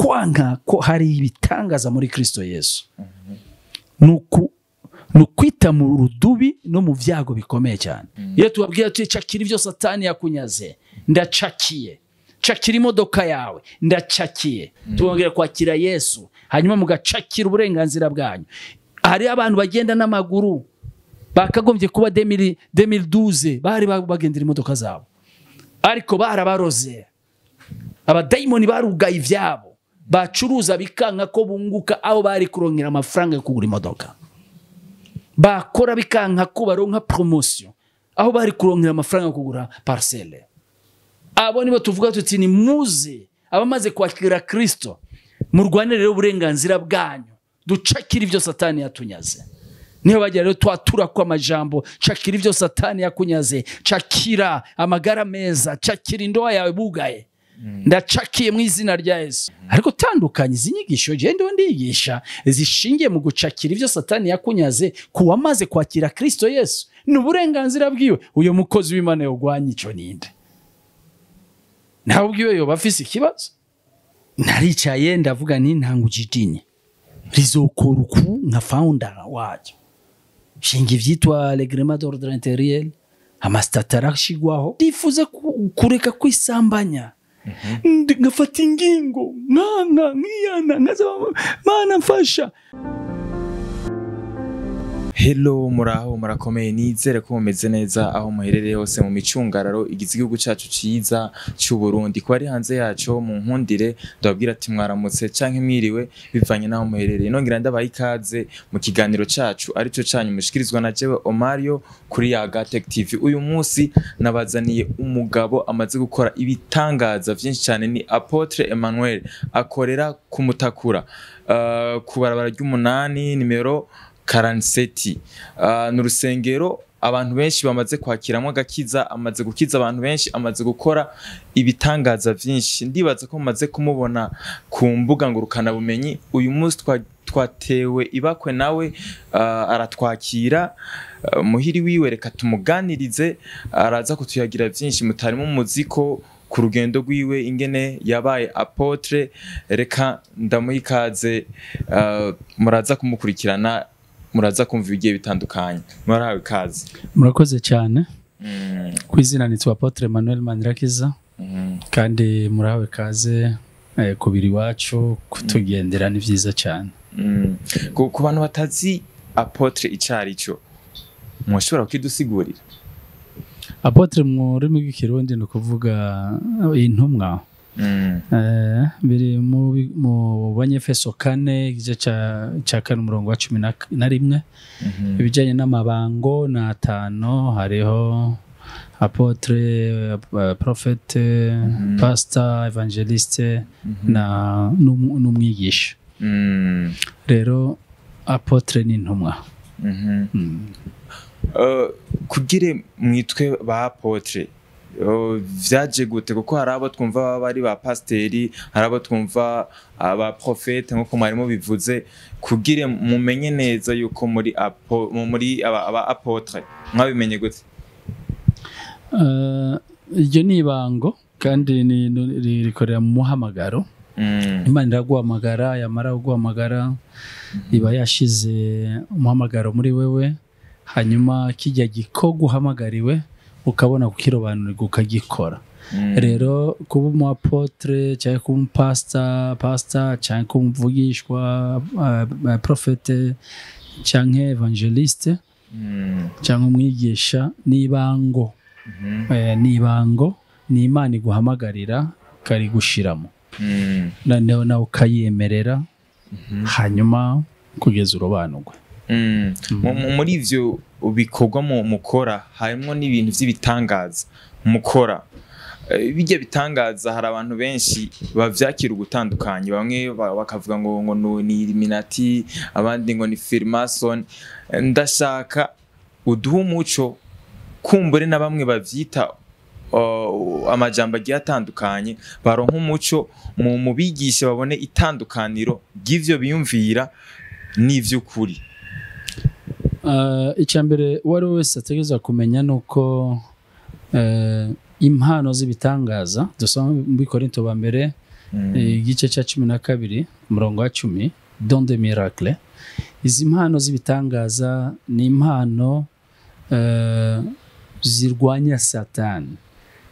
Kwanka ko hari ibitangaza muri Kristo Yesu nukwita mu rudubi no mu vyago bikomeye cyane. Iyo tubabwira tuti cakira ivyo Satani yakunyaze, ndacakiye, cakira imodoka yawe, ndacakiye, tubabwira kwakira Yesu, hanyuma mugacakira uburenganzira bwanyu. Hari abantu bagenda n'amaguru bakagombye kuba 2012 bari bagendera imodoka zabo, ariko barabaroze, abadaimoni barugaye ivyabo, bacuruza bikanka ko bunguka aho bari kurongera amafaranga yo kugura imodoka, bakora bikanka ko baronka promotion aho bari kurongera amafaranga yo kugura parcelle. Abo nibo tuvuga tuti ni muze abamaze kwakira Kristo, murwanire rero uburenganzira bwanyu, ducakira ivyo Satani yatunyaze. Niho bagira rero twatura kwa majambo, cakira ivyo Satani yakunyaze, cakira amagara meza, cakira indoa yawe bugaye, ndacakiye mu izina rya Yesu. Ariko tandukanye izi nyigisho je ndo ndigisha zishingiye mu gucakira ivyo Satani yakunyaze kuwamaze kwakira Kristo Yesu, ni uburenganzira bwiwe. Uyo mukozi w'Imana yogwanya ico ninde? Nawe ubwiwe yoba afise ikibazo. Naricaye ndavuga nti ntanguje idini rizokora uku nka founder waryo, shinga ivyitwa règlement d'ordre intérieur, amastatara ashigwaho, ndifuza kureka kwisambanya, ngafata ingingo nkanka nkiyana nkaza Mana mfasha. Hello, muraho, murakomeye, nizere ko mumeze neza aho muherereye hose mu micungararo igize igihugu cacu ciza c'u Burundi. Ko ari hanze yaco mu nkundire ndababwira ati mwaramutse canke mwiriwe bivanye naho muherereye. Nongera ndabaha ikaze mu kiganiro cacu arico canyu mushikirizwa na jewe Omario kuri Yaga Tech TV. Uyu munsi nabazaniye umugabo amaze gukora ibitangaza vyinshi cyane, ni Apotre Emmanuel, akorera ku Mutakura, ku barabara ry'umunani nimero 47. Ni urusengero abantu benshi bamaze kwakiramo agakiza, amaze gukiza abantu benshi, amaze gukora ibitangaza vyinshi. Ndibaza ko mumaze kumubona ku mbuga ngurukana bumenyi. Uyu munsi twatewe ibakwe nawe, aratwakira muhiri wiwe, reka tumuganirize, araza kutuyagira vyinshi mutarimo muziko ku rugendo rwiwe ingene yabaye apotre. Reka ndamuha ikaze, muraza kumukurikirana, muraza kumva ibigiye bitandukanye. Murahawe ikaze. Murakoze cyane. Ku izina nitwa Apotre Emmanuel Manirakiza, kandi murahawe ikaze kubiri iwacu, kutugendera ni vyiza cyane. Ku bantu batazi apotre icari cyo, mushobora kukidusigurira? Apotre mu rurimi rw'ikirundi ni ukuvuga intumwa. Biri mu Banyefeso 4 igice ca 4 umurongo wa 11, ibijanye n'amabango na 5 hariho apotre, prophète, pastor, evangeliste na n'umwigisha. Rero apotre ni intumwa. Kugire mwitwe ba apotre vyaje gute? Kuko hari abo twumva baba ari ba pasteri, hari abo twumva aba prophète nkuko mwarimo bivuze, kugire mumenye neza yuko muri muri aba apotre mwabimenye gute? Iryo ni ibango kandi rikorera mu muhamagaro. Imana iraguhamagara, yamara kuguhamagara iba yashize umuhamagaro muri wewe, hanyuma kijya gikoguhamagariwe ukabona kukirobanurira ukagikora. Rero kuba umu apotre cyangwa kuba pastor cyangwa kuba umuvugishwa, prophète cyangwa evangeliste cyangwa umwigisha, ni ibango. Ni ibango, ni Imana iguhamagarira ikarigushiramo, noneho nawe ukayemerera, hanyuma kugeza urobanurwe. Muri ivyo bikorwa mukora harimo n'ibintu vy'ibitangaza mukora. Bijya bitangaza hari abantu benshi bavyakira ugutandukanye, bamwe bakavuga ngo ni Illuminati, abandi ngo ni Freemason. Ndashaka uduhe umuco, kumbure na bamwe bavyita amajambo agiye atandukanye, baronka umuco mu bigisha, babone itandukaniro ry'ivyo biyumvira n'ivy'ukuri. Icya mbere uwo ari we wese ategerezwa kumenya nuko impano z'ibitangaza dusoma muri Korinto ba mbere Igice cya 12 umurongo wa 10, don de miracle. Izi mpano z'ibitangaza ni impano zirwanya Satani,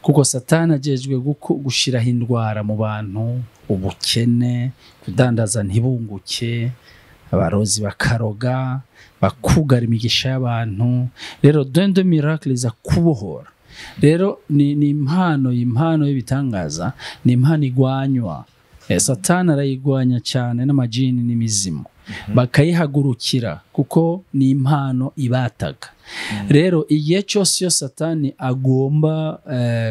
kuko Satani ajejwe gushiraho indwara mu bantu, ubukene, kudandaza ntibunguke, abarozi bakaroga, bakugara imigisha y'abantu. Rero don de miracle iza kubohora. Rero ni impano y'ibitangaza, ni impano igwanywa. Satani arayigwanya cyane n'amajini n'imizimu, bakayihagurukira kuko ni impano ibataga. Rero igihe cyose iyo Satani agomba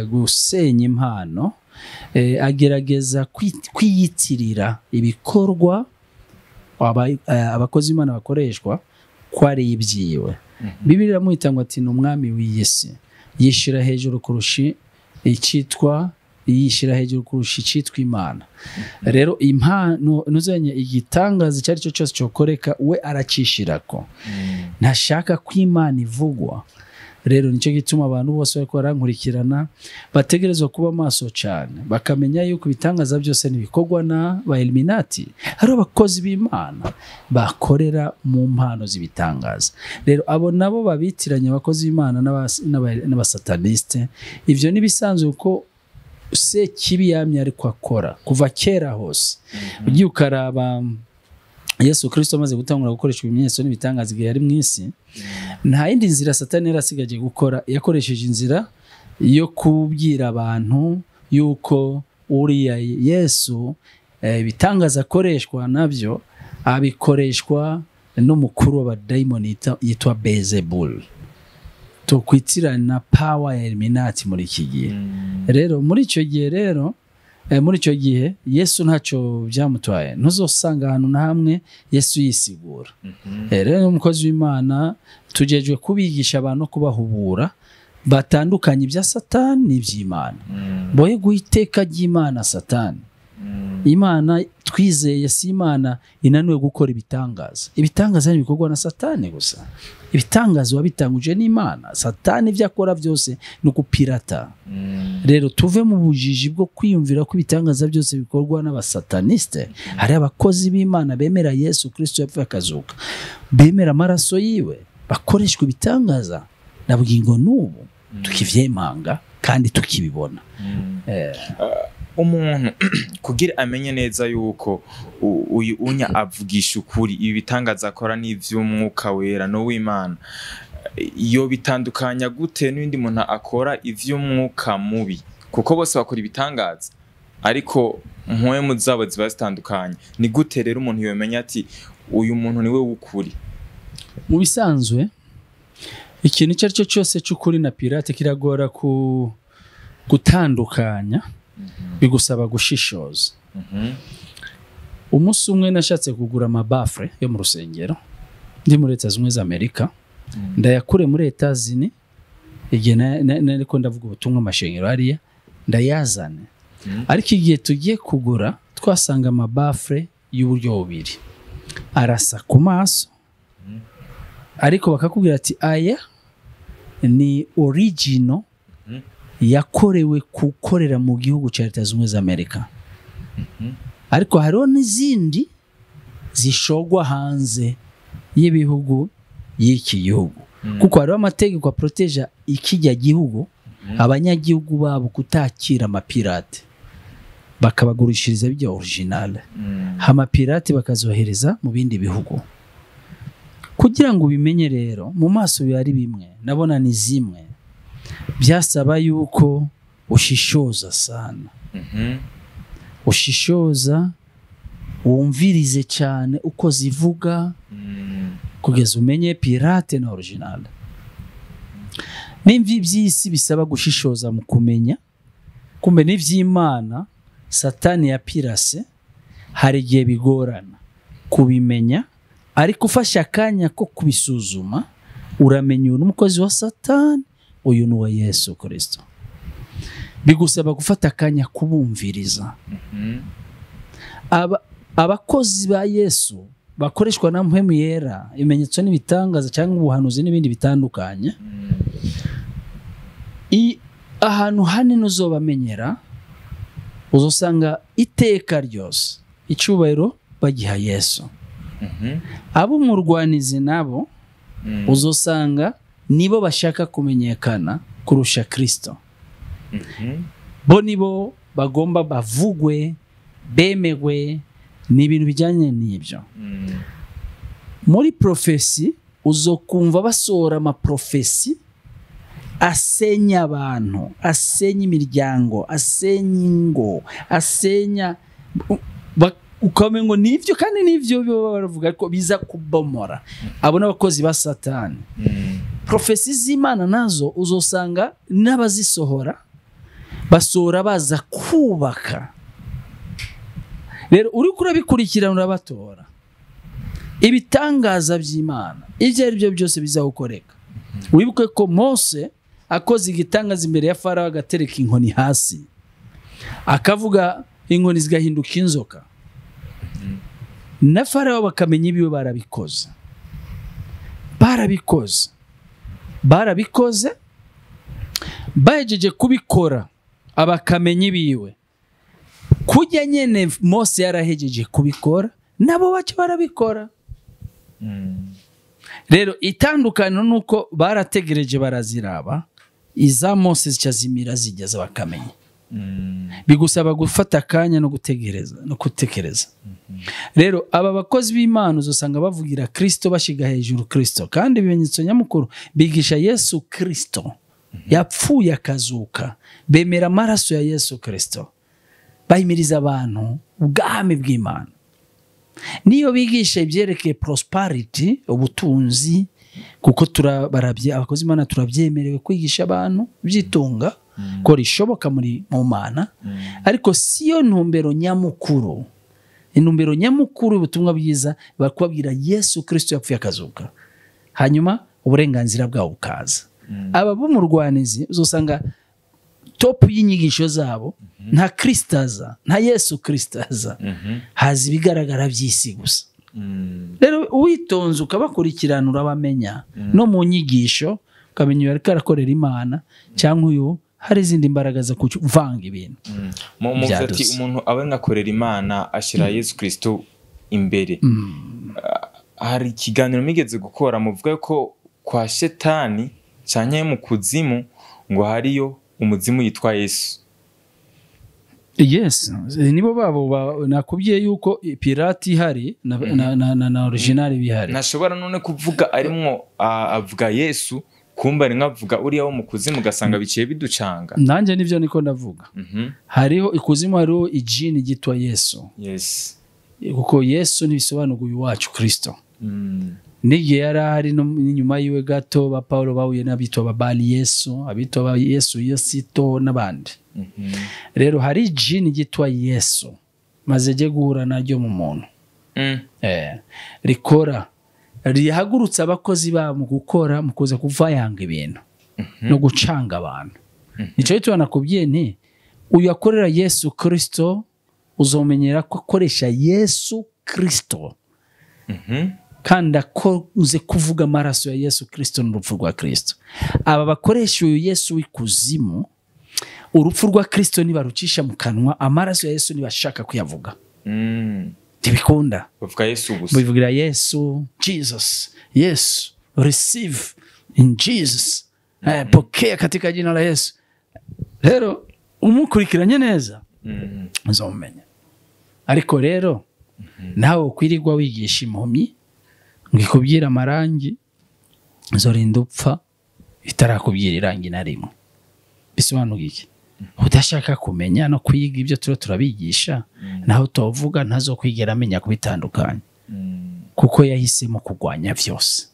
gusenya impano, agerageza kwiyitirira ibikorwa abakozi b'Imana bakoreshwa ko ari ibyiwe. Bibiliya iramwita ngo ati ni umwami w'iyi si, yishira hejuru kurusha icyitwa, yishira hejuru kurusha icyitwa Imana. Rero impano nuzanye igitangaza icyo ari cyo cyose cyokoreka, we aracishirako, ntashaka ko Imana ivugwa. Rero nicyo gituma abantu bose bariko barankurikirana bategerezwa kuba maso cyane, bakamenya yuko ibitangaza byose ntibikorwa na ba Illuminati, hari abakozi b'Imana bakorera mu mpano z'ibitangaza. Rero abo nabo babitiranya abakozi b'Imana n'abasataniste. Ivyo nibisanzwe kuko se kibi yamye ariko akora kuva kera hose. Ugiye ukaraba Yesu Kristo amaze gutangura gukoresha ibimenyetso n'ibitangaza igihe yari mu isi, nta yindi nzira Satani yari asigaje gukora, yakoresheje inzira yo kubwira abantu yuko uriya Yesu ibitangaza akoreshwa nabyo abikoreshwa n'umukuru w'abadayimoni yitwa Beelzebul. Tukwitirana power ya Illuminati muri iki gihe. Rero muri icyo gihe rero muri icyo gihe Yesu ntacyo byamutwaye, ntuzosanga ahantu na hamwe Yesu yisigura. Rero umukozi w'Imana tujejwe kubigisha abantu, kubahubura batandukanye ibya Satani n'iby'Imana, boye guhiteka ry'Imana Satani. Imana twizeye si Imana inaniwe gukora ibitangaza. Ibitangaza ni ibikorwa na Satani gusa. Ibitangaza wabitanguje n'Imana. Satani ibyo akora byose ni ukupirata. Rero tuve mu bujiji bwo kwiyumvira ko ibitangaza byose bikorwa n'abasataniste. Hari abakozi b'Imana bemera Yesu Kristo yapfuye akazuka, bemera amaraso yiwe, bakoreshwa ibitangaza na bugingo n'ubu tukivyemanga kandi tukibibona. Umuntu kugira amenye neza yuko uyu unya avugisha ukuri, ibi bitangaza akora n'ivy'umwuka wera no w'Imana, iyo bitandukanya gute n'undi muntu akora ivy'umwuka mubi? Kuko bose bakora ibitangaza ariko mpwemu zabo ziba zitandukanye. Ni gute rero umuntu yomenya ati uyu muntu niwe w'ukuri? Mu bisanzwe ikintu icyo ari cyo cyose cy'ukuri na pirate kiragora gutandukanya, bigusaba gushishoza. Umunsi umwe nashatse kugura amabafre yo mu rusengero ndi muri Leta Zunze za Amerika, ndayakure muri Etazini igihe nariko ndavuga ubutumwa amashengero hariya, ndayazane. Ariko igihe tugiye kugura twasanga amabafre y'uburyo bubiri, arasa ku maso, ariko bakakubwira ati aya ni original yakorewe kukorera mu gihugu cya Leta Zunze za Amerika, ariko hariho n'izindi zishogwa hanze y'ibihugu y'iki gihugu, kuko hariho amategeko aproteja ikijya gihugu, abanyagihugu babo kutakira amapirate, bakabagurishiriza bijya original, amapirate bakazohereza mu bindi bihugu. Kugira ngo ubimenye rero mu maso biba ari bimwe, nabona ni zimwe, byasaba yuko ushishoza sana. Ushishoza, wumvirize cyane uko zivuga, kugeza umenye pirate na original. Nimvi by'isi bisaba gushishoza mu kumenya, kumbe n'ivy'Imana Satani ya pirase hari igihe bigorana kubimenya, ariko ufashe akanya ko kubisuzuma uramenya uyu n'umukozi wa Satani, uyu ni uwa Yesu Kristo. Bigusaba gufata akanya kubumviriza. Abakozi ba Yesu bakoreshwa na Mpwemu Yera, ibimenyetso n'ibitangaza cyangwa ubuhanuzi n'ibindi bitandukanye, ahantu hanini uzobamenyera, Uzosanga iteka ryose icubahiro bagiha Yesu. Abo murwanizi nabo uzosanga nibo bashaka kumenyekana kurusha Kristo. Bo nibo bagomba bavugwe, bemegwe, ni ibintu bijyanye n'ibyo. Muri profesi uzokumva basohora amaprofesi asenya abantu, asenya imiryango, asenya ingo, asenya ukamengo nivyo, kandi nivyo baba baravuga ariko biza kubomora. Abo n'abakozi ba Satani. Profesi z'Imana nazo uzosanga n'abazisohora basohora baza kubaka. Rero uriko urabikurikirana urabatora. Ibitangaza by'Imana ibyo ari byo byose bizagukoreka. Wibuke ko Mose akoze igitangaza imbere ya Farao, agatereka inkoni hasi, akavuga inkoni zigahinduka inzoka, na Farao bakamenya ibiwe barabikoze. Barabikoze bahejeje kubikora abakamenya ibiwe. Kujya nyene Mose yarahejeje kubikora, nabo bace barabikora. Rero itandukano nuko barategereje baraziraba, iza Mose zica zigeza bakamenya. Bigusaba gufata akanya no gutegereza no gutekereza. Rero aba bakozi b'Imana uzosanga bavugira Kristo, bashiga hejuru Kristo, kandi ibimenyetso nyamukuru bigisha Yesu Kristo yapfuye akazuka, bemera amaraso ya Yesu Kristo, bahimiriza abantu ubwami bw'Imana. Niyo bigisha ibyerekeye prosperity, ubutunzi, kuko turabarabye abakozi Imana turabyemerewe kwigisha abantu byitunga ko rishoboka muri mu Mana, ariko siyo ntumbero nyamukuru. Intumbero nyamukuru ubutumwa bwiza bakubabwira Yesu Kristo yapfuye akazuka, hanyuma uburenganzira bwawo bukaza. Aba b'umurwanizi uzosanga top y'inyigisho zabo nta Kristo aza, nta Yesu Kristo aza, haza ibigaragara by'isi gusa. Rero uwitonze ukabakurikirana urabamenya no mu nyigisho, ukamenya uyu ariko arakorera Imana cyangwa uyu hari izindi mbaraga zo kuvanga ibintu. Ati umuntu aba akorera Imana ashyira Yesu Kristo imbere. Hari ikiganiro migeze gukora muvuga ko kwa Shetani cyane mu kuzimu ngo hariyo umuzimu yitwa Yesu. Yes, nibo babo nakubwiye yuko pirati ihari na original bihari. Nashobora none kuvuga arimwo avuga Yesu, kumba ari nkavuga uriya wo mu kuzimu gasanga biciye biducanga. Nanje nivyo niko ndavuga. Hariho ikuzimu, hariho ijini gitwa Yesu. Yes. Kuko Yesu ntibisobanurwa uyu wacu Kristo. N'igihe yari ahari n'inyuma yiwe gato ba Paulo bahuye n'abitwa ba Bali Yesu, abitwa ba Yesu Yesito n'abandi. Rero hari ijini gitwa Yesu maze je guhura naryo mu muntu. Rikora rihagurutsa abakozi ba mu gukora mu kuza kuvayanga ibintu no gucanga abantu. Nico gituma nakubwiye nti uyu akorera Yesu Kristo uzomenyera ko akoresha Yesu Kristo. Kandi akoze kuvuga amaraso ya Yesu Kristo n'urupfu rwa Kristo. Aba bakoresha uyu Yesu w'ikuzimu, urupfu rwa Kristo nibarucisha mu kanwa, amaraso ya Yesu nibashaka kuyavuga. Ntibikunda. Bavuga Yesu gusa. Bivugira Yesu, Jesus, Yesu, receive in Jesus. Pokea katika jina la Yesu. Rero umukurikiranye neza uzomenya. Ariko rero nawe ukwirirwa wigisha impumyi ngikubwira amarangi, uzorinda upfa itarakubwira irangi na rimwe. Bisobanuye iki? Udashaka kumenya no kwiga ibyo turo turabigisha, naho tovuga ntazo kwigera amenya kubitandukanya. Kuko yahisemo kugwanya vyose.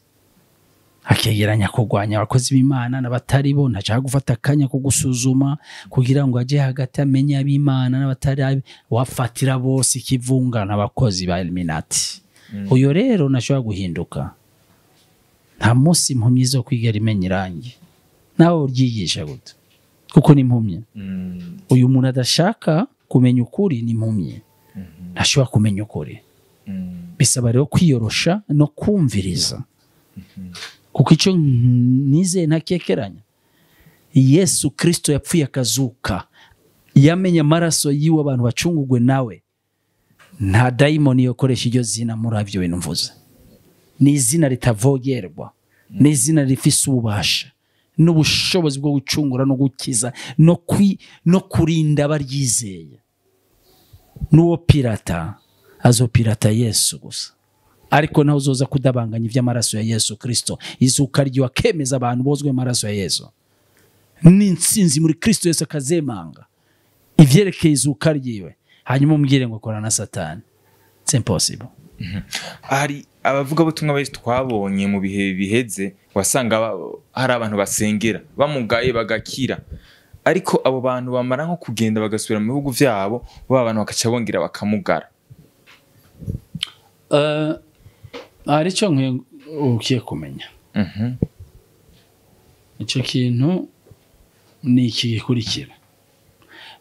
Akegeranya kugwanya abakozi b'Imana n'abatari bo, ntashaka gufata akanya ko gusuzuma kugira ngo aje hagati amenye ab'Imana n'abatari, wafatira bose ikivungana abakozi ba Illuminati. Uyo rero nashobora guhinduka. Nta munsi impumyi zo kwigera imenya irangi. Nawe uryigisha gute? Kuko ni impumyi. Uyu muntu adashaka kumenya ukuri ni impumyi. Ntashobora kumenya ukuri. Bisaba rero kwiyorosha no kumviriza. Kuko icyo nizeye ntakekeranya, Yesu Kristo yapfuye akazuka, Yamenye amaraso yiwe abantu bacungugwe nawe. Nta dayimoni yokoresha iryo zina muri avyo bintu mvuze. Ni izina ritavogerwa, ni izina rifise ububasha n'ubushobozi bwo gucungura no gukiza no kurinda abaryizeye. N'uwo pirata azopirata Yesu gusa, ariko nawe uzoza kudabanganya ivy'amaraso ya Yesu Kristo. Izuka ryiwe akemeza abantu bozwe amaraso ya Yesu, n'intsinzi muri Kristo Yesu akazemanga ivyerekeye izuka ryiwe, hanyuma umbwire ngo korana na Satani. It's impossible. Hari abavugabutumwa benshi twabonye mu bihe biheze, wasanga hari abantu basengera bamugaye bagakira, ariko abo bantu bamara nko kugenda bagasubira mu bihugu vyabo, ba bantu bakaca bongera bakamugara. Hari ico ukiye kumenya. Ico kintu ni iki gikurikira.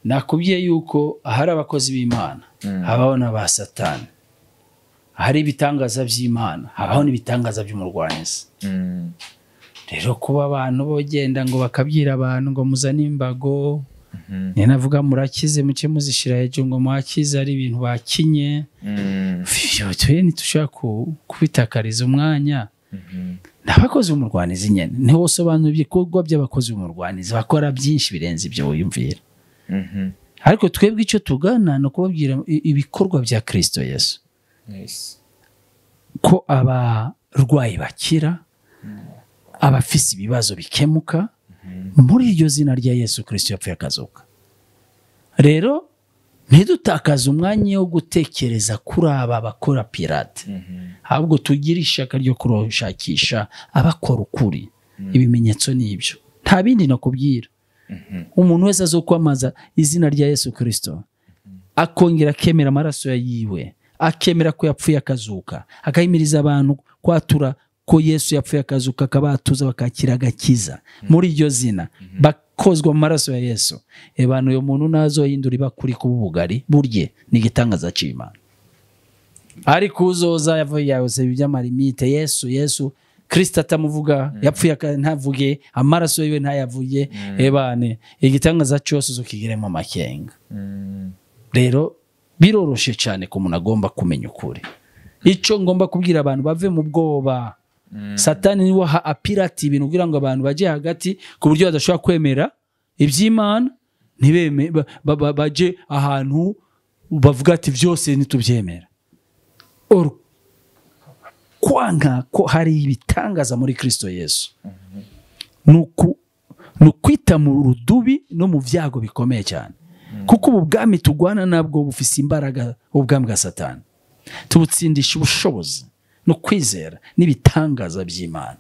Nakubwiye yuko hari abakozi b'Imana, habaho n'aba Satani. Hari ibitangaza by'Imana, habaho n'ibitangaza by'umurwanizi. Rero kuba abantu bogenda ngo bakabwira abantu ngo muzane imbago, ni navuga murakize muce muzishira hejuru ngo mwakize, ari ibintu bakinye. Twe ntitushaka kubitakariza umwanya. N'abakozi b'umurwanizi nyene ntiwosobanura ibikorwa by'abakozi b'umurwanizi, bakora byinshi birenze ibyo wiyumvira. Ariko twebwe icyo tugana no kubabwira ibikorwa bya Kristo Yesu. Ko abarwayi bakira, abafise ibibazo bikemuka muri iryo zina rya Yesu Kristo yapfuye akazuka. Rero ntidutakaze umwanya wo gutekereza kuri aba bakora pirate, ahubwo tugire ishaka ryo kuroshakisha abakora ukuri. Ibimenyetso nibyo, nta bindi nakubwira. Umuntu wese azokwamaza izina rya Yesu Kristo, akongera akemera amaraso ya yiwe, akemera ko yapfuye akazuka, akahimiriza abantu kwatura ko Yesu yapfuye akazuka, akabatuza bakakira agakiza muri iryo zina, bakozwa mu maraso ya Yesu. Ebano uyo muntu nazohindura ibakuri kuba ubugari burye, ni igitangaza c'Imana. Ariko uzoza yavuye yose iby'amarimite, Yesu Yesu Kristo atamuvuga, yapfuye ntavuge, amaraso yiwe ntayavuye, ebane igitangaza cyose uzokigiremo amakenga. Rero biroroshe cyane ko umuntu agomba kumenya ukuri. Ico ngomba kubwira abantu bave mu bwoba. Satani niwe apirati ibintu kugira ngo abantu baje hagati ku buryo badashobora kwemera iby'Imana, ntibeme baje ahantu bavuga ati byose ntitubyemera. Kwanga ko hari ibitangaza muri Kristo Yesu nukwita mu rudubi no mu vyago bikomeye cyane. Kuko ubu bwami tugwana nabwo bufise imbaraga, ubwami bwa Satani tubutsindisha ubushobozi no kwizera n'ibitangaza by'Imana.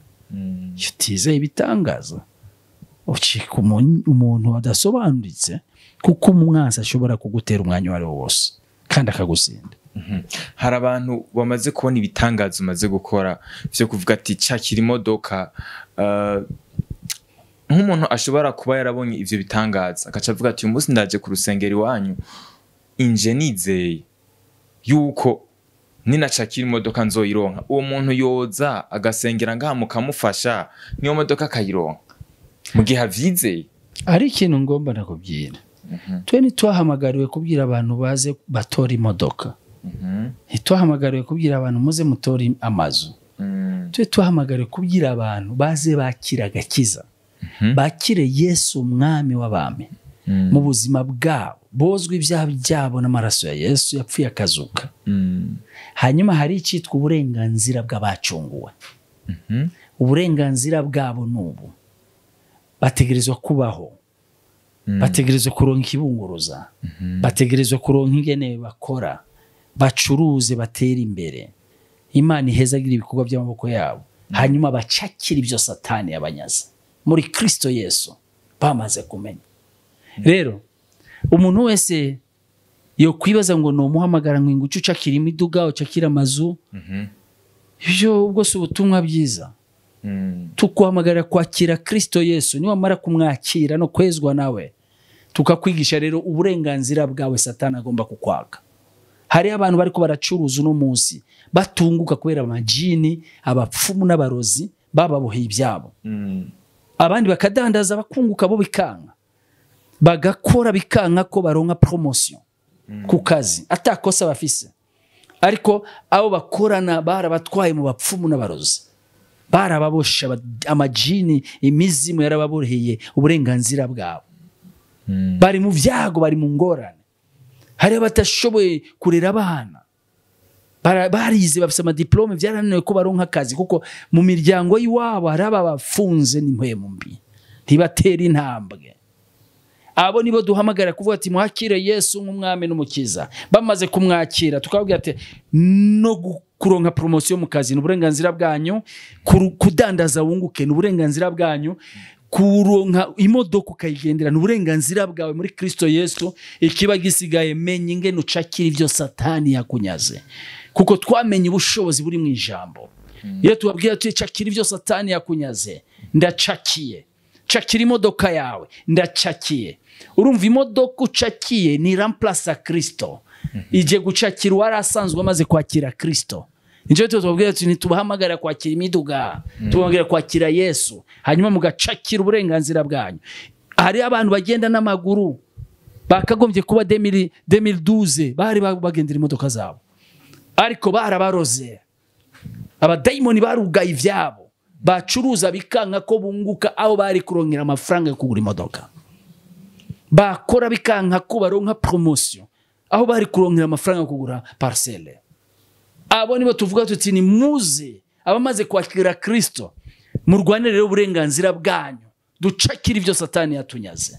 Iyo utizeye ibitangaza ucika umuntu adasobanuritse, kuko umwansi ashobora kugutera umwanya wari wose kandi akagusinda. Hari abantu bamaze kubona ibitangaza umaze gukora byo kuvuga ati cakira imodoka, nk'umuntu ashobora kuba yarabonye ivyo bitangaza agaca avuga ati uyu munsi ndaje ku rusengero iwanyu inje nizeye yuko ninacakira imodoka nzoyironka, uwo muntu yoza agasengera ngaha mukamufasha niyo modoka akayironka mu gihe avyizeye. Ari ikintu ngomba nakubwira. Twe ntitwahamagariwe kubwira abantu baze batora imodoka, ntitwahamagariwe kubwira abantu muze mutora amazu. Twe twahamagariwe kubwira abantu baze bakira agakiza, bakire Yesu umwami w'abami mu buzima bwabo, bozwe ibyaha byabo n'amaraso ya Yesu yapfuye akazuka. Hanyuma hari icyitwa uburenganzira bw'abacunguwe. Uburenganzira bwabo n'ubu bategerezwa kubaho, bategerezwa kuronka ikibunguruza, bategerezwa kuronka ingene bakora, bacuruze, batera imbere. Imana ihezagira ibikorwa by'amaboko yabo, hanyuma bacakira ibyo Satani yabanyaze muri Kristo Yesu bamaze kumenya. Rero umuntu wese yo kwibaza ngo no muhamagara ngo ingucu ucakira imiduga, ucakira amazu, ibyo ubwo si ubutumwa bwiza. Tukuhamagara kwakira Kristo Yesu, niwamara kumwakira no kwezwa nawe, tukakwigisha rero uburenganzira bwawe Satani agomba kukwaka. Hari abantu bariko baracuruza uno munsi batunguka kubera amajini, abapfumu n'abarozi bababoheye ibyabo. Abandi bakadandaza bakunguka bo bikanka. Bagakora bikanka ko baronka promotion ku kazi atakosa bafise, ariko abo bakorana barabatwaye mu bapfumu n'abarozi, barababosha amajini, imizimu yarababoreheye uburenganzira bwabo. Bari mu vyago, bari mu ngorane. Hari abatashoboye kurera abana, barize bafise amadiplome, byarananiwe ko baronka akazi kuko mu miryango y'iwabo hari ababafunze n'impwemu mbi, ntibatera intambwe. Abo nibo duhamagara kuvuga ati mwakire Yesu nk'umwami n'umukiza. Bamaze kumwakira tukababwira ati no kuronka promotion mu kazi ni uburenganzira bwanyu, kudandaza wunguke ni uburenganzira bwanyu, kuronka imodoka ukayigendera ni uburenganzira bwawe muri Kristo Yesu. Ikiba gisigaye menye ingene ucakira ivyo Satani yakunyaze, kuko twamenye ubushobozi buri mu ijambo. Iyo tubabwira tuti cakira ivyo Satani yakunyaze, ndacakiye. Cakira imodoka yawe, ndacakiye. Urumva imodoka ucakiye ni remplace Kristo, ije gucakira warasanzwe amaze kwakira Kristo. Nico tubabwira tuti ntitubahamagara kwakira imiduga, tubabwira kwakira Yesu, hanyuma mugacakira uburenganzira bwanyu. Hari abantu bagenda n'amaguru bakagombye kuba 2012 bari bagendera imodoka zabo, ariko barabaroze. Abadaimoni barugaye ivyabo, bacuruza bikanka ko bunguka aho bari kurongera amafaranga yo kugura imodoka, bakora bikanka ko baronka promotion aho bari kurongera amafaranga yo kugura parcelle. Abo nibo tuvuga tuti ni muze abamaze kwakira Kristo, murwanire rero uburenganzira bwanyu, ducakira ivyo Satani yatunyaze.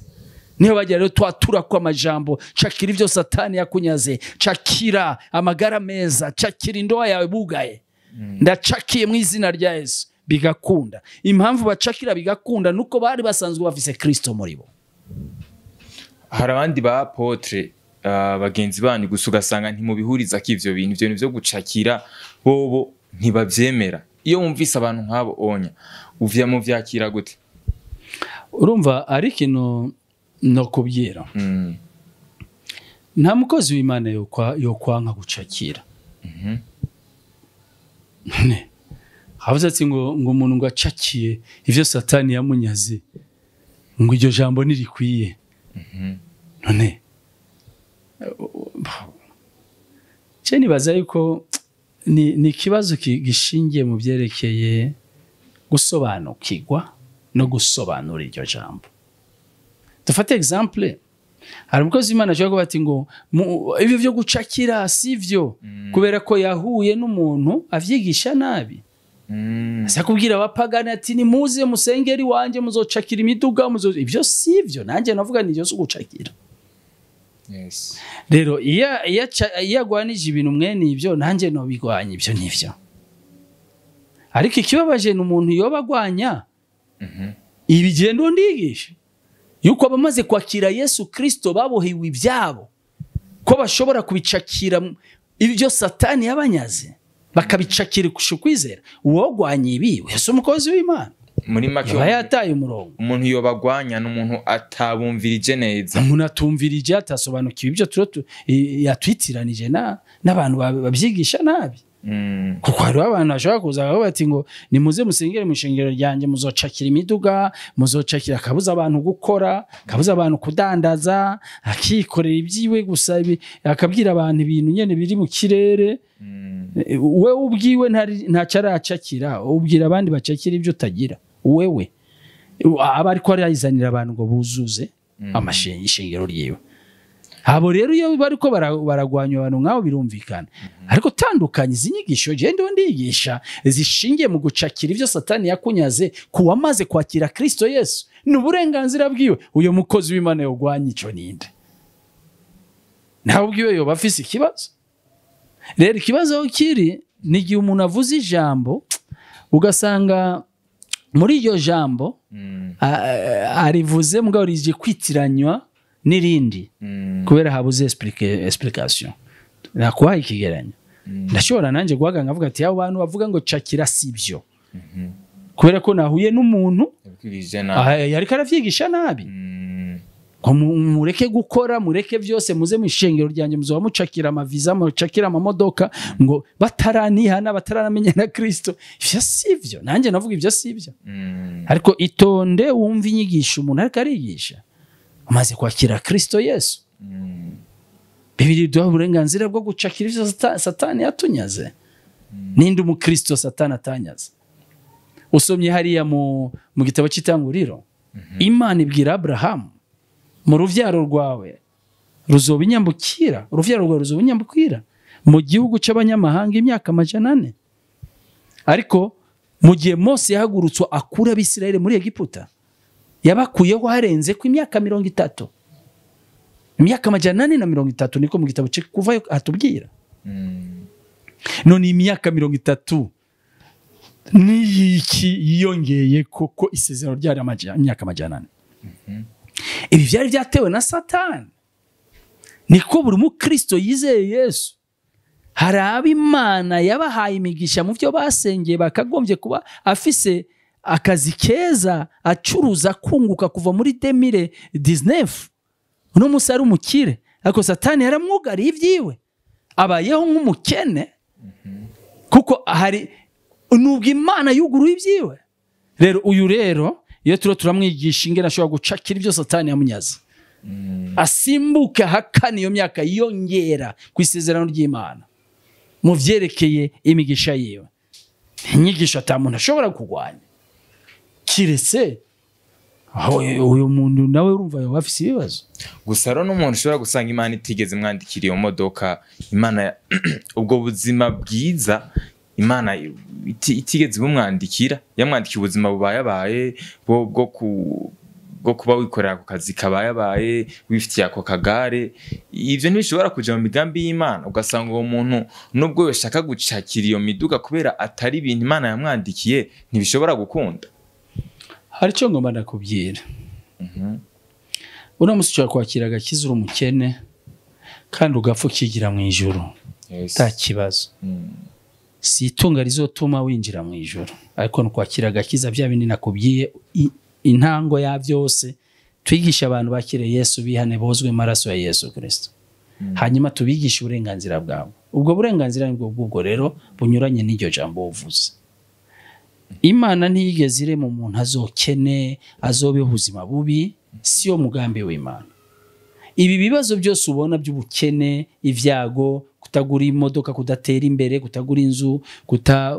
Niyo bagira rero twatura kwa majambo, cakira ivyo Satani yakunyaze, cakira amagara meza, cakira indoa yawe bugaye. Ndacakiye mu izina rya Yesu, bigakunda. Impamvu bacakira bigakunda nuko bari basanzwe bafise Kristo muri bo. Hari abandi ba apotre bagenzi banyu gusa ugasanga ntimubihuriza ko ivyo bintu, ivyo bintu vyo gucakira bobo ntibavyemera. Iyo wumvise abantu nk'abo onya uvya mu vyakira gute? Urumva ari ikintu no kubwira. Nta mukozi w'Imana yo kwanka gucakira. Ne. Havuze ati ngo umuntu ngo acakiye ivyo Satani yamunyaze, ngo iryo jambo ntirikwiye. None cyo nibaza yuko ni ikibazo gishingiye mu byerekeye gusobanukirwa no gusobanura iryo jambo. Dufate example, hari umukozi w'Imana ashobora kuba ati ngo ibyo byo gucakira sivyo, kubera ko yahuye n'umuntu avyigisha nabi. Asa kubwira abapagani ati ni muze musengeri wanje muzocakira imiduga, ibyo sivyo. Nanjye navuga ni byo gucakira. Yes. Rero iyo agwanije ibintu mwene ibyo nanjye no bigwanya ibyo nivyo. Ariko ikibabaje ni umuntu yoba agwanya ibigendo ndigisha yuko abamaze kwakira Yesu Kristo babohewe ibyabo, ko bashobora kubicakira ibyo Satani yabanyaze, bakabicakira kwizera. Uwogwanya ibi Yesu umukozi w'Imana muri make yataye umurongo. Umuntu yobagwanya n'umuntu atabumvirije neza, umuntu atumvirije atasobanukiwe ibyo yatwitiranije n'abantu babyigisha nabi. Kuko hari abantu bashobora kuza bakavuga bati ngo nimuze musengere mu ishengero ryanjye, muzocakira imiduga, muzocakira, akabuza abantu gukora, akabuza abantu kudandaza, akikorera ibyiwe gusa, akabwira abantu ibintu nyene biri mu kirere. Wewe ubwiwe ntacyo aracakira, ubwira abandi bacakira ibyo utagira. Wewe aba ariko arizanira abantu ngo buzuze ishengero ryiwe. Abo rero iyo bariko baragwanya abantu nk'abo birumvikana. Ariko tandukanye izi nyigisho je ndo ndigisha zishingiye mu gucakira ivyo Satani yakunyaze kuwamaze kwakira Kristo Yesu, ni uburenganzira bwiwe. Uyo mukozi w'Imana yogwanya ico ninde? Nawe ubwiwe yoba afise ikibazo. Rero ikibazo kiri ni igihe umuntu avuze ijambo ugasanga muri iryo jambo arivuze mugabo rije kwitiranywa n'irindi, kubera habuze explication. Nakuhaye ikigeranyo. Ndashobora nanje guhaga nkavuga ati abo bantu bavuga ngo cakira sibyo, kubera ko nahuye n'umuntu yariko aravyigisha nabi. Ko mureke gukora, mureke byose, muze mu ishengero ryanjye muzoba mucakira amaviza, mucakira amamodoka, ngo bataranihana, bataranamenya na Kristo. Ivyo sivyo, nanjye navuga ivyo sivyo. Ariko itonde wumve inyigisho umuntu ariko arigisha. Umaze kwakira Kristo Yesu, Bibiliya iduha uburenganzira bwo gucakira ivyo Satani yatunyaze. Ninde umukristo Satani atanyaze? Usomye hariya mu gitabo cy'Itanguriro, Imana ibwira Abrahamu, mu ruvyaro rwawe ruzoba inyambukira, uruvyaro rwawe ruzoba inyambukira mu gihugu cy'abanyamahanga imyaka 400. Ariko mu gihe Mose yahagurutswe akura Abisirayeli muri Egiputa, yabakuyeho harenze ku imyaka 30. Imyaka 430 niko mu gitabo cyo Kuvayo hatubwira. None imyaka 30 niyiki yiyongeye koko isezerano ryari imyaka 400. Ibi byari byatewe na Satani. Niko buri mukristo yizeye Yesu, hari ab'Imana yabahaye imigisha mu byo basengeye, bakagombye kuba afise akazi keza, acuruza kunguka kuva muri 2019 uno musi ari umukire, ariko Satani yaramwugariye ibyiwe, abayeho nk'umukene, kuko hari nubwo Imana yuguruye ibyiwe. Rero uyu rero iyo turo turamwigisha ingene ashobora gucakira ibyo Satani yamunyaze, asimbuka hakana iyo myaka yongera ku isezerano ry'Imana mu vyerekeye imigisha yiwe. Inyigisho ata muntu ashobora kugwanya, kiretse uyu muntu nawe urumva yoba afise ibibazo. Gusa rero n'umuntu ushobora gusanga Imana itigeze imwandikira iyo modoka, Imana ubwo buzima bwiza Imana itigeze bumwandikira, yamwandikiye ubuzima bubayabaye bwo kuba wikorera ku kazi kabayabaye, wifitiye ako kagare. Ivyo ntibishobora kuja mu migambi y'Imana. Ugasanga uwo muntu nubwo yoshaka gucakira iyo miduga kubera atari ibintu Imana yamwandikiye, ntibishobora gukunda. Hari icyo ngomba ndakubwira. Uno musi ushobora kwakira agakiza uri umukene kandi ugapfa ukigira mu ijuru, nta kibazo. Si itunga rizotuma winjira mu ijuru, ariko nukwakira agakiza bya bindi nakubwiye, intango ya byose. Twigisha abantu bakire Yesu, bihane, bozwe maraso ya Yesu Kristo, hanyuma tubigishe uburenganzira bwabo. Ubwo burenganzira nibwo bw'ubwo rero bunyuranye n'iryo jambo uvuze. Imana ntiyigeze irema umuntu azokene, azobe ubuzima bubi, siyo mugambi w'Imana. Ibi bibazo byose ubona by'ubukene, ibyago, kutagura imodoka, kudatera imbere, kutagura inzu,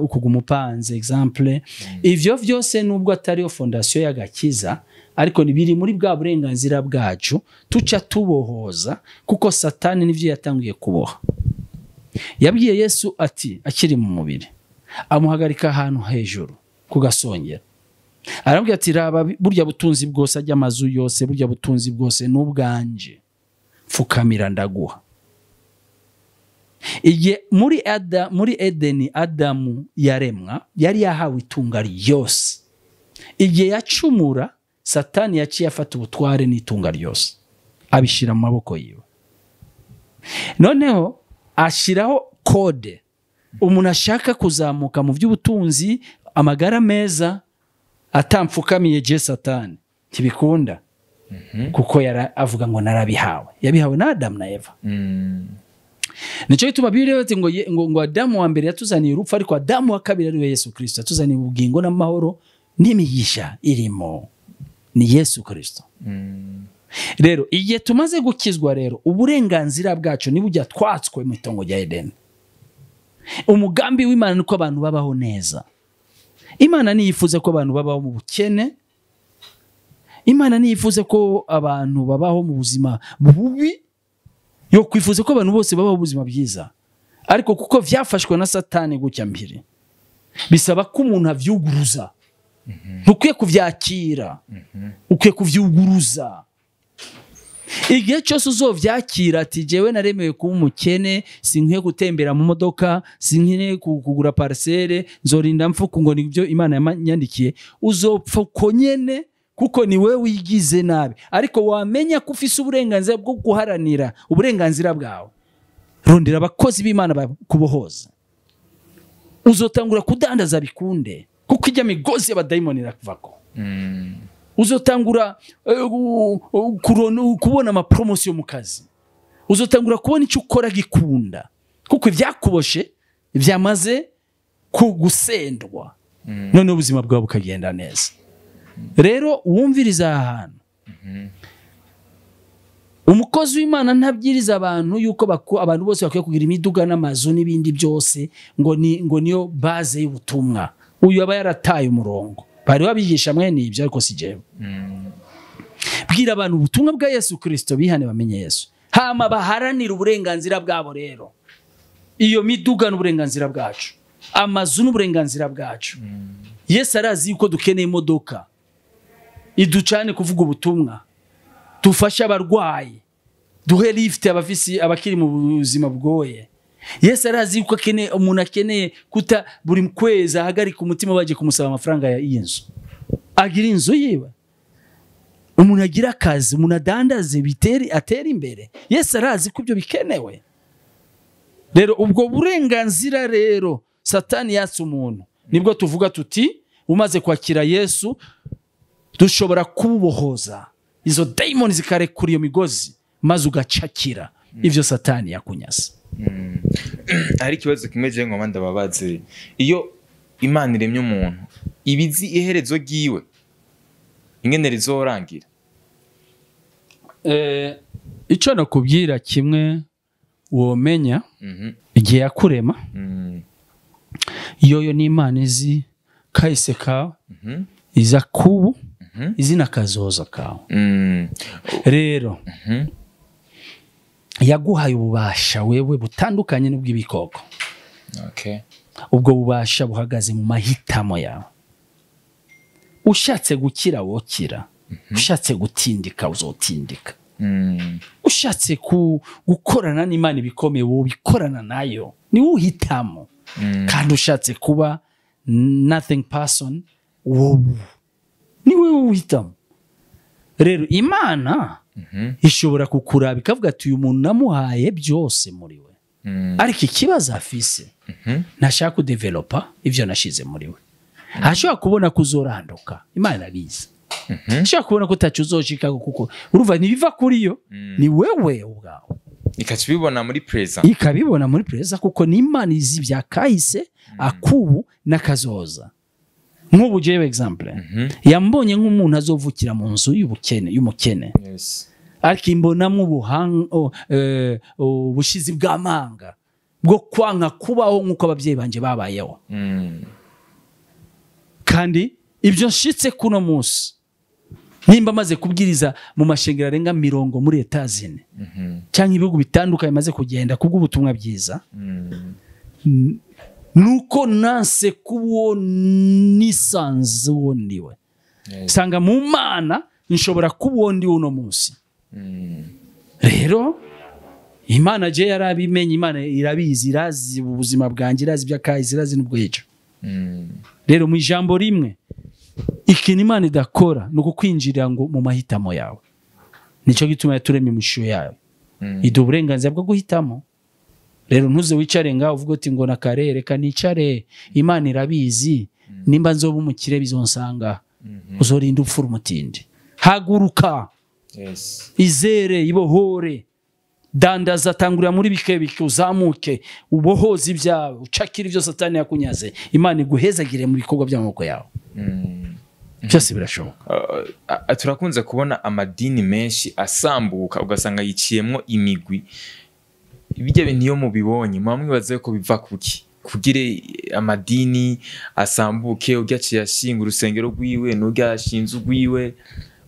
kuguma upanze exemple, ivyo vyose nubwo atariyo fondation y'agakiza, ariko nibiri muri bwa burenganzira bwacu tuca tubohoza, kuko Satani nivyo yatanguye kuboha. Yabwiye Yesu ati akiri mu mubiri, amuhagarika ahantu hejuru kugasongera, arambwira ati raba burya butunzi bwose, ajya amazu yose, burya butunzi bwose n'ubwanje, fukamira ndaguha. Igihe muri Edeni Adamu yaremwa, yari yahawe itunga ryose. Igihe yacumura, Satani yaciye afata ubutware n'itunga ryose, abishira mu maboko yiwe. Noneho ashiraho kode. Umuntu ashaka kuzamuka mu by'ubutunzi, amagara meza, atamfukamiye je Satani, ntibikunda. Kuko yara avuga ngo narabihawe. Yabihawe na Adamu na Eva. Nico gituma Bibiliya ati ngo Adamu wa mbere yatuzaniye urupfu, ariko Adamu wa kabiri ari we Yesu Kristo yatuzaniye ubugingo n'amahoro n'imigisha irimo. Ni Yesu Kristo. Rero igihe tumaze gukizwa rero, uburenganzira bwacu nibujya twatswe mu itongo rya Edeni. Umugambi w'Imana nuko abantu babaho neza. Imana ntiyifuza ko abantu babaho mu bukene. Imana ntiyifuza ko abantu babaho mu buzima bubi. Yo kwifuza ko abantu bose babaho ubuzima bwiza. Ariko kuko vyafashwe na Satani gutya mbere, bisaba ko umuntu avyuguruza. Ntukwiye kuvyakira, ukwiye kuvyuguruza. Igihe cyose uzovyakira ati jewe naremewe kuba umukene, sinkwiye gutembera mu modoka, sinkwiye kugura parcelle, nzorinda mfuku ngo nibyo Imana yanyandikiye, uzopfa uko nyene, kuko ni wewe wigize nabi. Ariko wamenya ko ufise uburenganzira bwo guharanira uburenganzira bwawe, rondera abakozi b'Imana bakubohoza. Uzotangura kudandaza bikunde, kuko ijya migozi y'abadayimoni irakuvako. Uzotangura kubona amapromosiyo mu kazi. Uzotangura kubona icyo ukora gikunda, kuko ivyakuboshe vyamaze kugusendwa. None ubuzima bwawe bukagenda neza. Rero wumviriza ahantu, Umukozi w'Imana ntabwiriza abantu yuko abantu bose bakwiye kugira imiduga n'amazu n'ibindi byose ngo niyo base y'ubutumwa. Uyu aba yarataye umurongo. Bari babigisha mwene ibyo, ariko si jewe. Bwira abantu ubutumwa bwa Yesu Kristo, bihane bamenye Yesu, hama baharanira uburenganzira bwabo. Rero iyo miduga n'uburenganzira bwacu, amazu n'uburenganzira bwacu. Yesu arazi yuko dukeneye imodoka iducane kuvuga ubutumwa, dufashe abarwayi, duhe lift abafisi abakiri mu buzima bwoye. Yesu arazi yuko akeneye umuntu akeneye kuta buri kwezi ahagarika umutima baje kumusaba amafaranga y'inzu, agira inzu yiwe, umuntu agira akazi, umuntu adandaze biteri atera imbere. Yesu arazi ko ibyo bikenewe. Rero ubwo burenganzira rero Satani yatse umuntu, nibwo tuvuga tuti umaze kwakira Yesu dushobora kubohoza izo demons zikarekura iyo migozi, maze ugacakira ivyo Satani yakunyase. Hari ikibazo kimwe je ngoma ndababaze. Iyo Imana iremye umuntu, ibizi iherezo ryiwe ingene rizorangira? Ico nakubwira kimwe womenya, igihe yakurema, yoyo ni Imana izi kahise kawe, iza kubu, izi nakazoza kawe. Rero yaguhaye ububasha wewe butandukanye n'ubw'ibikoko. Ubwo bubasha buhagaze mu mahitamo yawe. Ushatse gukira wokira, ushatse gutindika uzotindika, ushatse gukorana n'Imana ibikomeye wobikorana nayo, ni uhitamo. Kandi ushatse kuba nothing person wowe ni wewe uhitamo. Rero Imana ishobora kukuraba ikavuga ati uyu muntu namuhaye byose muri we, ariko ikibazo afise ntashaka kudevelopa ivyo nashize muri we. Ashobora kubona kuzoranduka, Imana irabizi. Ashobora kubona ko utaco uzoshikako, kuko urumva ntibiva kuri yo, ni wewe ubwawe. Ikabibona muri present, ikabibona muri present, kuko ni Imana izi bya kahise, akubu n'akazoza. Nk'ubu jewe example, yambonye nk'umuntu azovukira mu nzu y'ubukene, y'umukene. Ariko imbonamwo ubushizi bw'amanga bwo kwanka kubaho nk'uko ababyeyi banje babayeho. Kandi ibyo nshitse kuno munsi, nimba maze kubwiriza mu mashengero arenga 40 muri Etazine, cyangwa ibihugu bitandukanye maze kugenda kubw'ubutumwa bwiza, nuko nanse kuwo nisanze uwo ndiwe. Sanga mu Mana nshobora kuba uwo ndiwe uno munsi. Rero Imana je yarabimenye, Imana irabizi, irazi ubuzima bwanjye, irazi iby'akahise, irazi n'ubwejo. Rero mu ijambo rimwe, ikintu Imana idakora ni ukukwinjirira ngo mu mahitamo yawe. Nico gituma yaturemye mu ishusho yayo, iduha uburenganzira bwo guhitamo. Rero ntuze wicare ngaho uvuge uti ngo nakarere kanicare, Imana irabizi, nimba nzoba umukire bizonsanga. Uzorinda upfura umutindi. Haguruka, izere, ibohore, dandaza, tangurira muri bike bike, uzamuke, ubohoze ibyawe, ucakire ibyo Satani yakunyaze. Imana iguhezagire mu bikorwa by'amaboko yawe. Byose birashoboka. Turakunze kubona amadini menshi asambuka, ugasanga yiciyemwo imigwi. Ibijya bintu iyo mubibonye muba mwibaza ko biva kuki kugire amadini asambuke, urya aciye ashinga urusengero rwiwe n'urya ashinze urwiwe,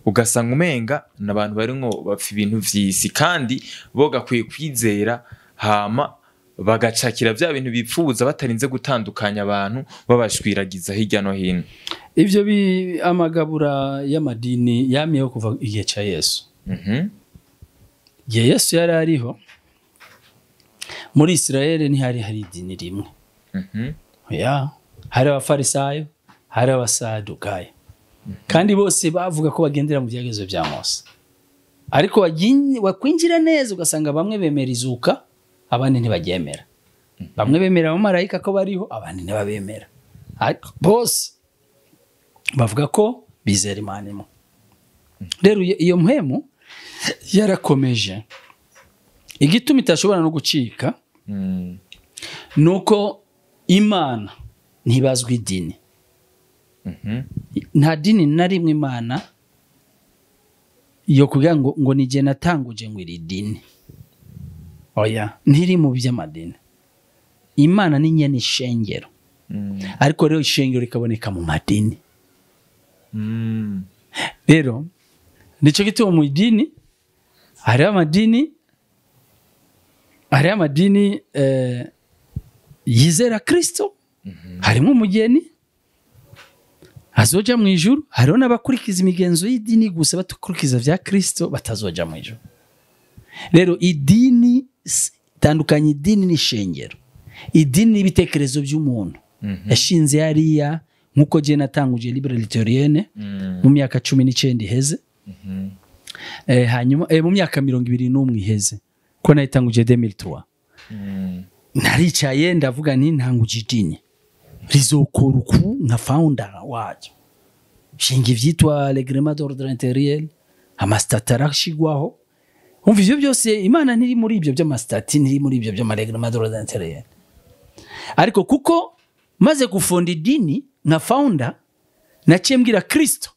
ugasanga umenga n'abantu barimwo bapfa ibintu vy'isi, kandi bo gakwiye kwizera hama bagacakira vya bintu bipfuza batarinze gutandukanya abantu babashwiragiza hirya no hino. Ivyo amagabura y'amadini yamyeho kuva igihe ca Yesu. Igihe Yesu yari ariho muri Israel ntihari hari idini rimwe. Ya, hari abafarisayo, hari abasadukayo. Kandi bose bavuga ko bagendera mu byagezo bya Mose. Ariko wakwinjira neza ugasanga bamwe bemera izuka, abandi ntibaryemera. Bamwe bemera abamarayika ko bariho, abandi ntibabemera. Ariko bose bavuga ko bizera Imana imwe. Rero iyo mpemu yarakomeje. Igituma itashobora no gucika nuko Imana ntibazwa idini. Nta dini na rimwe Imana Iyo kugira ngo nije natanguje ngo iri dini, oya, ntiri mu by'amadini. Imana ni nyene ishengero, ariko rero ishengero rikaboneka mu madini. Rero nico gituma mu idini hariho amadini yizera Kristo, harimo umugeni azoja mu ijuru, hariho n'abakurikiza imigenzo y'idini gusa batukurikiza vya Kristo batazoja mu ijuru. Rero idini tandukanye, idini n'ishengero. Idini n'ibitekerezo by'umuntu yashinze hariya, nkuko je natanguje Libre Luthérienne mu myaka 19 iheze, hanyuma mu myaka 21 iheze, ko nayitanguje 2003. Naricaye ndavuga nti ntanguje idini rizokora uku nka founder waryo, shinga ivyitwa règlement d'ordre intérieur, amastati arashigwaho. Umva ivyo byose Imana ntiri muri ibyo by'amastati, ntiri muri ibyo by'amarèglement d'ordre intérieur. Ariko kuko maze gufonda idini nka founder, naciye mbwira Kristo,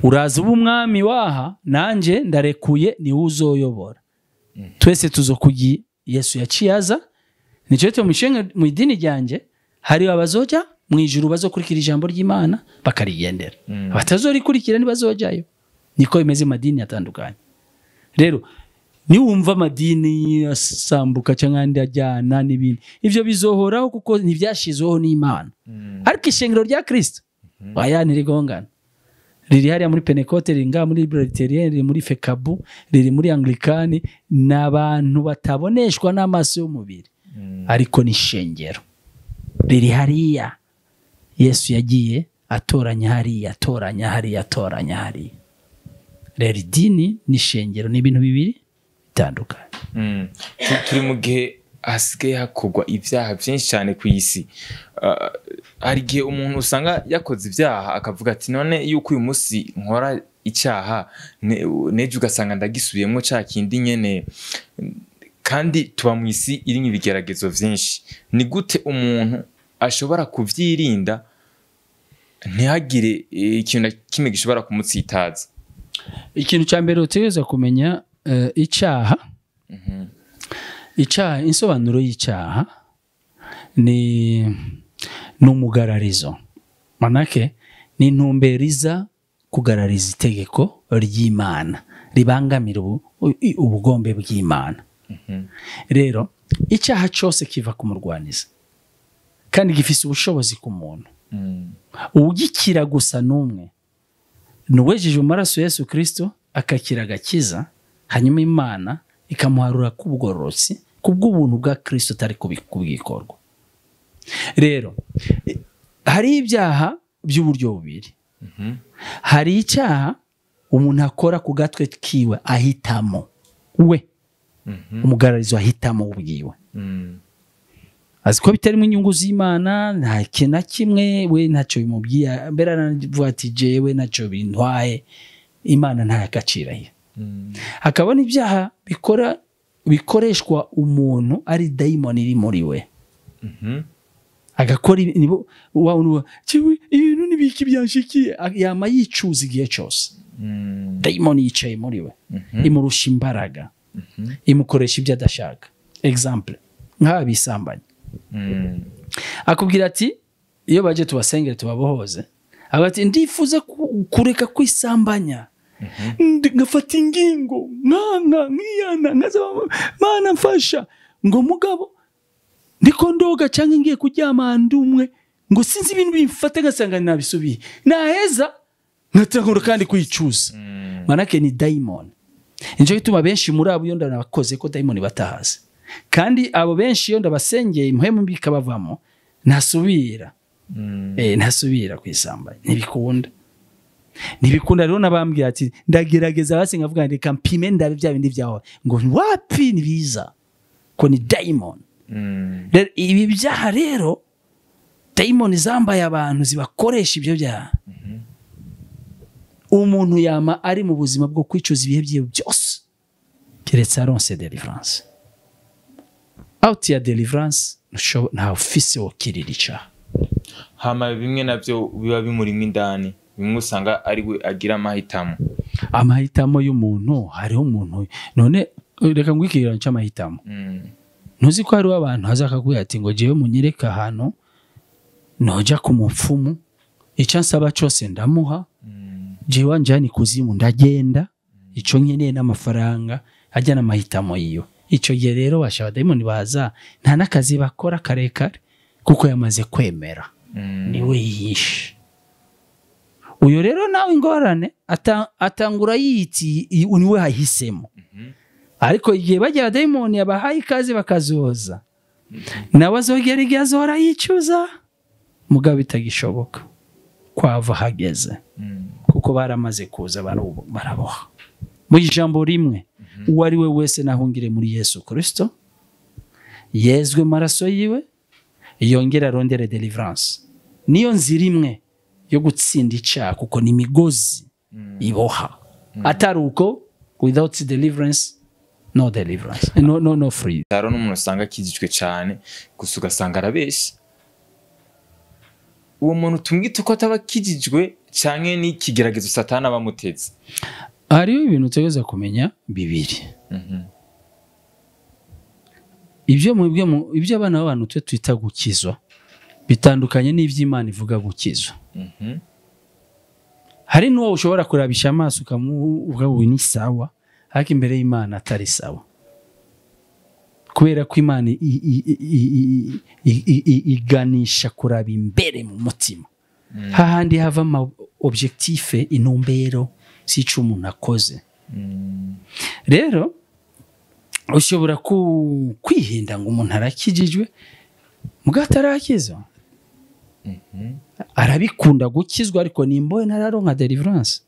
uraza uba umwami waha, nanje ndarekuye, ni uzoyobora, twese tuzokugi. Yesu yaciye aza. Nico cyo mu idini ryanjye hari abazoja mu ijuru bazokurikira ijambo ry'Imana bakarigendera, abatazorikurikira ntibazojayo. Niko imeze madini atandukanye. Rero niwumva amadini asambuka cyangwa andi ajyana n'ibindi, ivyo bizohoraho kuko ntibyashizweho n'Imana. Ariko ishengero rya Kristo aya ntirigongana, riri hariya muri Pentecote, riri ngaha muri Libre Luthérienne, riri muri Fekabu, riri muri Anglikani, n'abantu bataboneshwa n'amaso y'umubiri, ariko ni ishengero riri hariya. Yesu yagiye atoranya hariya, atoranya hariya, atoranya hariya. Rero idini n'ishengero ni ibintu bibiri bitandukanye. Turi mu gihe hasigaye hakorwa ibyaha byinshi cyane ku isi. Hari igihe umuntu usanga yakoze ibyaha akavuga ati none yuko uyu munsi nkora icyaha, nejo ugasanga ndagisubiyemo cya kindi nyene, kandi tuba mu isi irimo ibigeragezo byinshi. Ni gute umuntu ashobora kuvyirinda ntihagire ikintu na kimwe gishobora kumutsitaza? Ikintu cya mbere utegerezwa kumenya, icyaha, icyaha, insobanuro y'icyaha ni umugararizo. Manake ni intumbero iza kugarariza itegeko ry'Imana ribangamira ubugombe bw'Imana. Rero icyaha cyose kiva ku murwaniza kandi gifise ubushobozi ku muntu. Ugikira gusa n'umwe nuwejeje amaraso Yesu Kristo akakira agakiza, hanyuma Imana ikamuharura kubugororotsi kubw'ubuntu bwa Kristo atari kubwikorwa. Rero hari ibyaha by'uburyo bubiri. Hari icyaha umuntu akora ku gatwe kiwe ahitamo we, umugararizo ahitamo ubwiwe, azi ko bitarimo inyungu z'Imana, nta kintu na kimwe we ntacyo bimubwiye, mbere aravuga ati jewe ntacyo bintwaye, Imana nta gaciro ayiha. Hakabona ibyaha bikoreshwa umuntu ari dayimoni iri muri we, agakora ibintu n'ibiki byanshikiye, yama yicuza igihe cyose. Dayimoni yicaye muri we, imurusha imbaraga, imukoresha ibyo adashaka. Example nk'abisambanya, akubwira ati iyo baje tubasengere tubabohoze, ati ndifuza kureka kwisambanya, ngafata ingingo nkanka nkiyana nkaza Mana mfasha, ngo mugabo ndiko ndoga cyangwa ngiye kuryama ndumwe, ngo sinzi ibintu bimfata ngasanga nabisubiye, naheza ngatangura kandi kwicuza. Manake ni daimon. Nico gituma benshi muri abo iyo ndabakoze ko daimon batahaze, kandi abo benshi iyo ndabasengeye impwemu mbi ikabavamo ntasubira. Ntasubira kwisambanya, ntibikunda. Ntibikunda. Rero nabambwira ati ndagerageza basi nkavuga reka mpime ndabe bya bindi byawe, ngo wapi nibiza ko ni daimon. Rero ibi byaha rero daimon zambaye abantu zibakoresha ibyo byaha. Umuntu yama ari mu buzima bwo kwicuza ibihe byiwe byose, keretse aronse deliverance. Out ya deliverance nta ofisi wokirira icaha. Hama bimwe navyo biba bimurimo indani, bimwe usanga ari we agira amahitamo. Amahitamo y'umuntu, hariho umuntu none reka ngwikirira c'amahitamo. Ntuzi ko hariho abantu hazakakubwira ati ngo jewe munyereke ahantu noja ku mupfumu, icyo nsaba cyose ndamuha, jewe anjani kuzimu ndagenda, ico nkeneye n'amafaranga, ajya n'amahitamo yiwe. Ico gihe rero basha abadayimoni baza nta n'akazi bakora karekare kuko yamaze kwemera, niwe yishe. Uyo rero nawe ingorane atangura yiti niwe hahisemo, ariko igihe bajya abadayimoni abahaye ikaze bakazoza, nawe azogera igihe azora yicuza, mugabo bitagishoboka kwava hageze, kuko baramaze kuza baraboha. Mu ijambo rimwe, uwo ari we wese nahungire muri Yesu Kristo, yezwe maraso yiwe, yongera arondere deliverance. Niyo nzira imwe yo gutsinda icyaha, kuko ni imigozi iboha. Atari uko, without deliverance no deliverance, no no no free. Hariho n'umuntu usanga akijijwe cyane gusa ugasanga arabeshya. Uwo muntu tumwite ko ataba akijijwe canke n'ikigeragezo Satani aba amuteze. Hariho ibintu utegereza kumenya bibiri. Ibyo ibyo abana b'abantu twe twita gukizwa bitandukanye n'iby'Imana ivuga gukizwa. Hari n'uwo ushobora kurabisha amaso ukamuvuga ngo ni sawa, ariko imbere y'Imana atari sawa, kubera ko Imana iganisha kuraba imbere mu mutima, hahandi hava ama objectif, intumbero sico umuntu akoze. Rero ushobora kwihinda ngo umuntu arakijijwe muga atarakizwa. Arabikunda gukizwa ariko nimboye nararonka deliverance.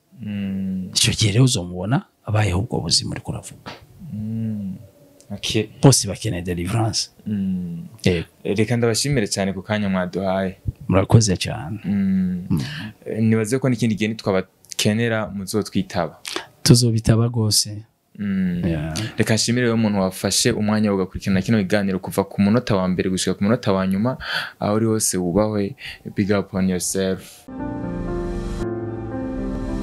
Icyo gihe rero uzomubona abayeho ubwo buzima uri kuravuga. Okay. Bose bakeneye deliverance. Reka ndabashimire cyane ku kanya mwaduhaye. Murakoze cyane. Nibaze ko n'ikindi gihe nitwabakenera muzotwitaba. Tuzobitaba gose. Reka nshimire rero umuntu wafashe umwanya ugakurikirana kino kiganiro kuva ku munota wa mbere gushika ku munota wa nyuma, aho uri hose wubahwe. Big up on yourself.